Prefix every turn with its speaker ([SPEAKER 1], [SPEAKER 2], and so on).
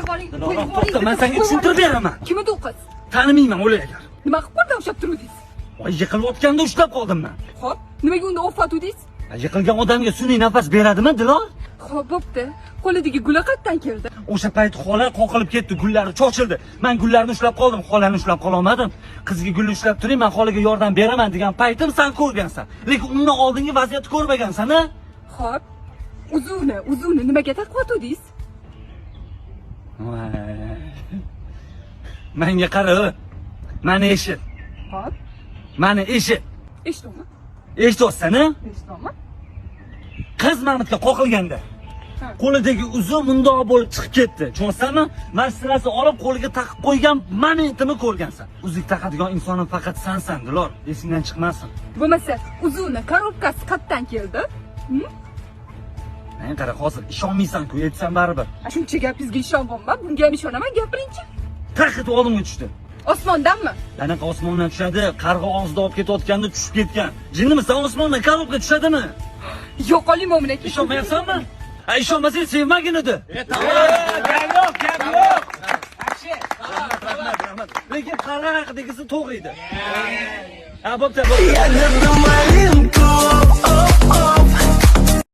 [SPEAKER 1] Yuboring.
[SPEAKER 2] Dilorom, to'xta, man senga tushuntirib beraman.
[SPEAKER 1] Kim edi u qiz?
[SPEAKER 2] Tanimayman o'lay agar.
[SPEAKER 1] Nima qilib qo'ldan ushlab turuvdingiz?
[SPEAKER 2] Voy, yiqilayotganda ushlab qoldim man.
[SPEAKER 1] Xo'p, nimaga unda o'patuvdingiz?
[SPEAKER 2] Yiqilgan odamga sun'iy nafas beradimi, Dilor?
[SPEAKER 1] Xo'p, bo'pti. Qo'lidagi guli qayerdan keldi?
[SPEAKER 2] O'sha payt xola qoqilib ketdi, gullari chochildi. Man gullarni ushlab qoldim, xolani ushlab qololmadim. Qizga gulni ushlab turing, man xolaga yordam beraman degan paytim san ko'rgansan. Lekin undan oldingi vaziyatni ko'rmagansan, a?
[SPEAKER 1] Xo'p, uzuvni nimaga taqyotuvdingiz?
[SPEAKER 2] Voy. Menga qara, mani eshit.
[SPEAKER 1] Xo'p,
[SPEAKER 2] Mani eshit.
[SPEAKER 1] eshitdingmi?
[SPEAKER 2] Eshityapsan, a?
[SPEAKER 1] Eshitdingmi?
[SPEAKER 2] Qiz Mahmudga qoqilganda qo'lidagi uzum mundoq bo'lib chiqib ketdi. Tushunsanmi? Man sirasi olib qo'liga taqib qo'ygan momentini ko'rgansan. Uzuk taqadigan insonim faqat sansan, Dilor. Esingdan chiqmasin.
[SPEAKER 1] Bo'lmasa, uzuvni korobkasi qayerdan keldi?
[SPEAKER 2] Men qara, hozir ishonmaysan-ku, aytsam baribir.
[SPEAKER 1] Shuncha gapingizga ishonyapman, bunga ham ishonaman, gapiringchi.
[SPEAKER 2] Taq etib oldimga tushdi.
[SPEAKER 1] Osmondanmi?
[SPEAKER 2] Qanaqa osmondan tushadi? Qarg'a og'zida olib ketayotganda tushib ketgan. Jinnimisan, osmondan korobka tushadimi?
[SPEAKER 1] Yo'qoling, mo'min aka.
[SPEAKER 2] Ishonmayapsanmi? Ha, ishonmasang sevmagin edi.
[SPEAKER 3] Gap yo'q, gap yo'q.
[SPEAKER 2] Rahmat, rahmat. Lekin qarg'a haqidagisi to'g'ri edi. Ha, bo'pti, bo'pti.
[SPEAKER 4] Я люблю малинку.